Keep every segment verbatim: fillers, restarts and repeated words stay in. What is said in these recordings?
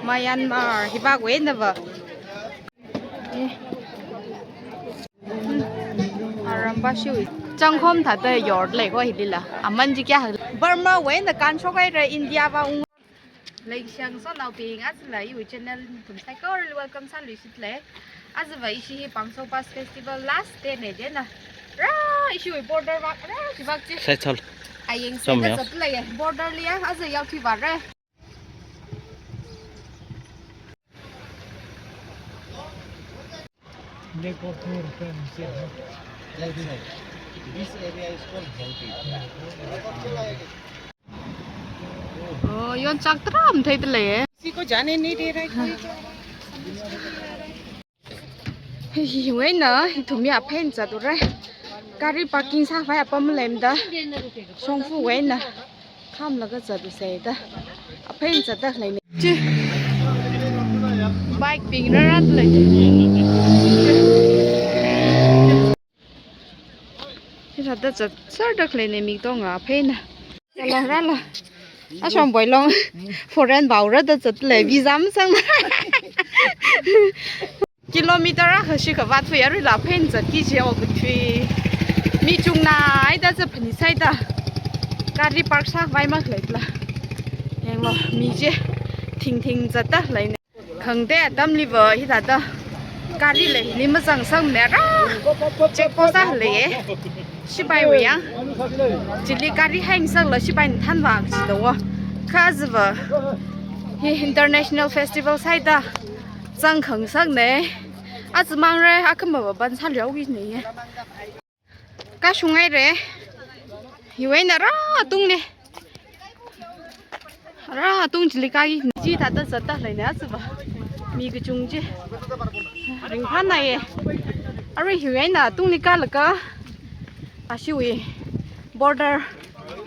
Myanmar, hivākwui einava. Eh. Hmm. Aramba shiwui. Changkhom thāda yorlei ko hilila. Aman chi kya hal. Burmawui eina kānshokhaira India va ung. Leishiyang sānaobing, ajala iwui channel nathum saikorali welcome sāluishitli. Ajava ishi hi Pangso Pass Festival last day na china. Rā, ishiwui border vak, rā, shivak chi. Sai chal. Ayeng Som sai ya. Zatlei, border li ya, aja yaothui vāra. Lake of Tour friends, yeah. That side. This area is called Hengpi. Oh, yon chak tram thei te lei, eh. किसी को जाने नहीं दे रहा है, कोई जा रहा है, समझ में नहीं आ रहा है। Hiwui eina, ithum ya phen zatura. Gari parking sāvai apam leimada. Shongfawui eina. Khamlaga zatusai da. Aphen zatda leina. Chi. Bike bing rāra lei. Hithāda zatsarda leina mi tonga aphen. Rāla, rāla. Ashamboi long. Foreign vāura da zatlei. Visa masang. Kilometer akha shikha vāthui aruila aphen zatki kaji okathui. Mi chungnaida zat phani saida. Gari park sāvai makhalei la. Yanglu, mi chi thingthing zatda leina. Khangatei atamliva hithāda. Gari lei hili mazangsangmara. Check post sālei. Sipaiwui yang. Chili gari hangsangla sipaina thanvā kaji da wo. Kha ajava. Hi international festival saida. Zangkhangasakna. Aja mangra, akhama va ban sāliao wi ne. Kāshungaira. Hiwui eina rā tungli. Rā tung chili kāki. Chi thāda zatda leina ajava. Mi kachung chi. Ringphānāya. Arui hiwui eina tungli kālaga. Ashiwui border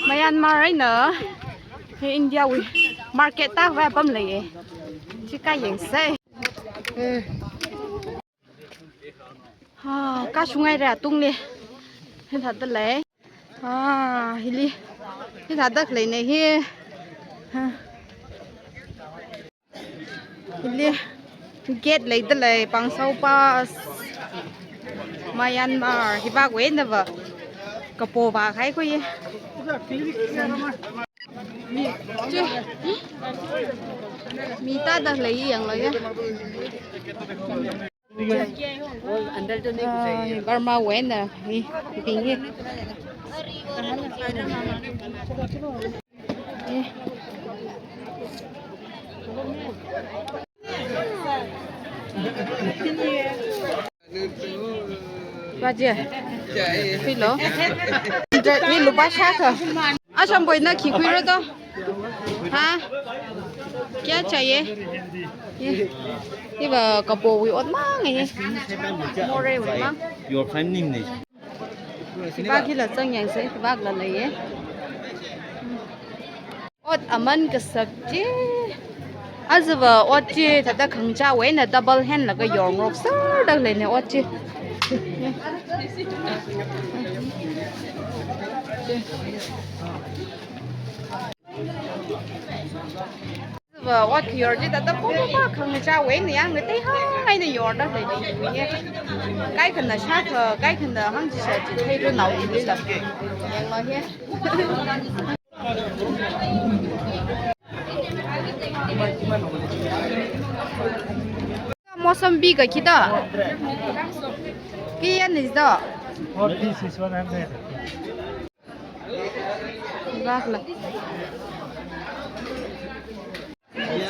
Myanmar eina hi India wui market tāvai apam leiya. Chi kāyangsei. Ha, kāshungaira tungli. Hithāda lei. Ha, hili. Hithāda leina hi. Ha. Hili gate leida lei, Pangso Pass, Myanmar, hivākwui einava. Kapo vākahai ko ye. Chi. Mi tāda lei yanglu ye. Ah, Burmawui eina, hi, bing hi. Eh. Baje. Hello. Ni lupā shākha. Ashamboina khi khuira to. Ha? Kya chahiye? Ye. Hiva kapowui ot mang ye. Morewui mang. Your friend name ni. Hivāk hila zangyangsei, hivākla leiye. Ot aman kasak chi. Ajava ot chi thāda khangachāwui eina double hand laga yorngarokserda leina ot chi. Ajava ot yor chi thāda pumpa khangachāwui eina yang ngateihai eina yorda leina. Kaikhana shākha, kaikhana hāngchisā chi theiranu chilila. Yanglu he. Mosombi ka khi da? Khi yan is da? Four pieces, one hundred. Hivākla.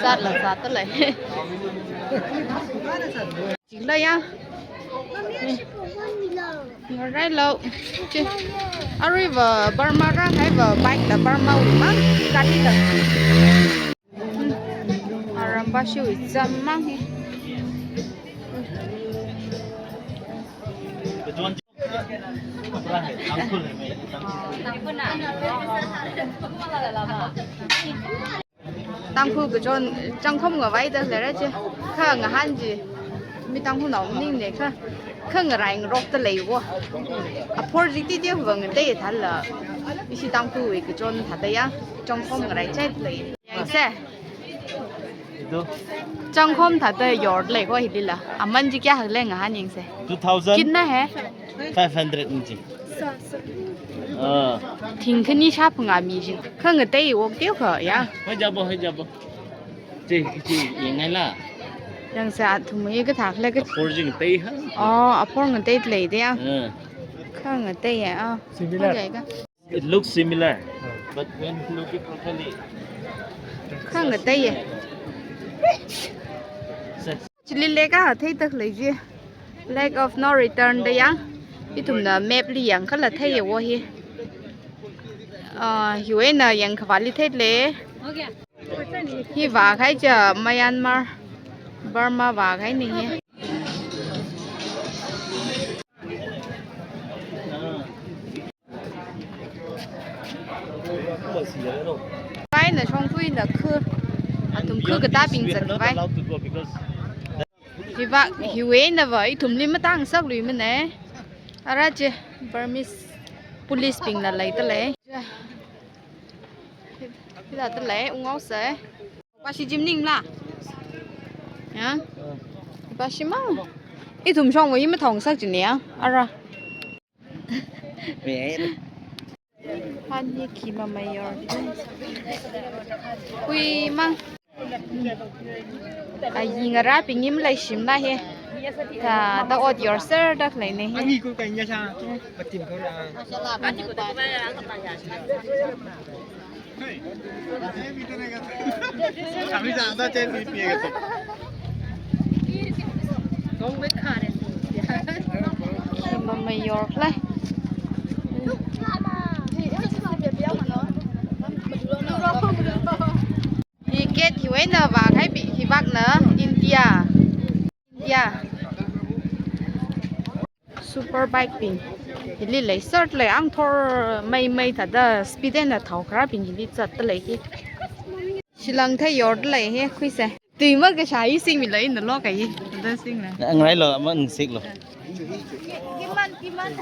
Sātla sātla. Jingla ya. Ngarailu. Chi. Aruiva Burma rāhaiva bike la Burmawui mang, gari la. Aramba shiwui zam mang hi. Tangkhul kachon changkhom ngavaida leira chi. Kha ngahān chi. Mi Tangkhulnao maningna kha. Kha ngarai ngarokta lei wo. Apor jikti ti huwa ngatei thāla. Ishi Tangkhulwui kachon thāda ya. Changkhom ngarai chai lei. Se. Ito. Changkhom thāda yorlei ko hilila. Aman chi kayākha lei ngahān yangse. Two thousand. Kitna hai? Five hundred nji. Ah. Thing khani shāphangā mi chi. Khangatei wok teokha ya. Hoi jabo, hoi jabo. Chi, chi, yangngaila. Yangse athum hi kathā lei ka. Apor chi ngatei ha. Oh, apor ngateilei de ya. Ah. Khangatei ya. Ah. Similar. Hoi jai ka. It looks similar, but when you look it properly, khangatei ya. Chili leka theida khalei chi. Lake of No Return da ya. Ithumna map li yangkhala theiya wo hi. Ah, hiwui eina yangkhavāli theilei. Hi vākahai chi Myanmar, Burma vākahaina hi. Kaina shongkhuina khu. Athum khu katābing zat khavai. Hi vak, hiwui einava ithumli matāngasakluimana. Ara chi Burmese police bingna leidalei. Hithāda lei, ungao se. Pashi jim ningla. Ya? Pashi ma. Ithum shongwui mathong sak jini ya. Ara. Phan hi khi mamayor. Hui mang. Ayi ngarābing hi maleishimla hi. Thāda ot yorserda khaleina hi. Angi ku kanya sa. Patim ko la. Kami sa anda chen pi pi ka. Khi mamayor khalei. Hi gate hiwui eina vākahai bi, hi vakna India. India. Super bike bing. Hili leiserlei, angthor meimei thāda speed eina thao kharābing hili zatdalei hi. Shillong thei yordalei hi, khuise. Tui makashā hi singmilo, ina lo kayi. Thāda singla. Ngangailo, aman siklo. Kiman, kiman.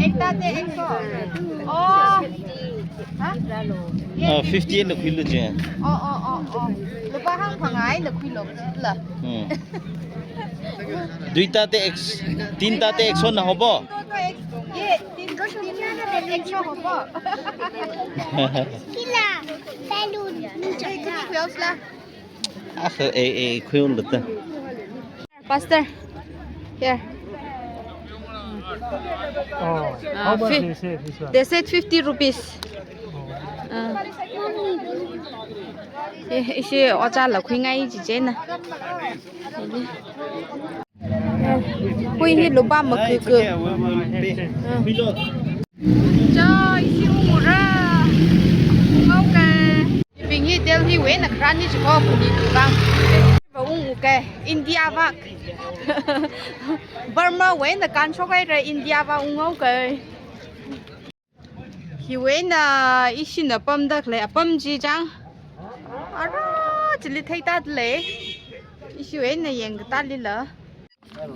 Ekta te ekso. Oh. Ha? Ah, fifty na khuilu je. Oh, oh, oh, oh. Lupā hangphangā eina khuilo la. Hmm. Duita te ek, tinta te ekso na hobo. To, to, ek, ye, tin, tinta te ekso hobo. Kila, balloon. Ek, ek, khuihaosela. Ah, eh, eh, khuihaolu ta. Pastor, here. Oh, ah, how much fif-, they say this one? They said fifty rupees. Oh. Ah. Eh, ishi ojāla khuingai chichina. Hui hi lupā makuku. Ah. Cha, ishi ungura. Ungao kai. Bing hi Delhi wui eina kharāni chiko kuni tukang. Ungu kai, India vak. Burma wui eina kānshok haira, India vak ungao kai. Hiwui eina ishina pamda khalei apam chi chang. Ara chili theitadalei. Ishiwui eina yangkatālila.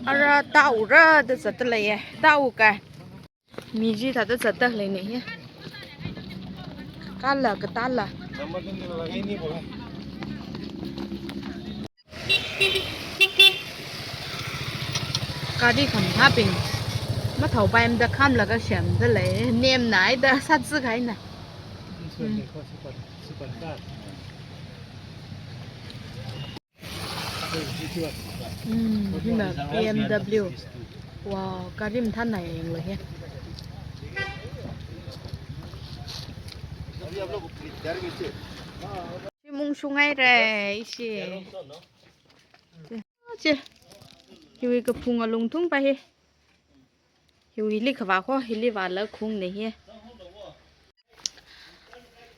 Ara tāura da zatdalei. Tāu kai. Mi chi thāda zatdaleina hi. Kala katāla. Gari khamathābing. Mathao paimada khamlaga semdalei. Nemnaida sātsi kahaina. This one they call super, super car. Hmm, hina B M W. Wow, gari mathāna yanglu hi. Shimung shungai re, ishi. Che. Hiwui kaphung alungthung pa hi. Hiwui hili kavā kho, hili vāla khungna hi.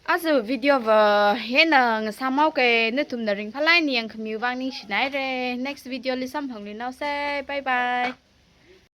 Aja video va hina ngasāmao kai, nathumna ringphālāk eina yangkhamiwui vang ningshinaire. Next video li samphangluinaosei. Bye bye.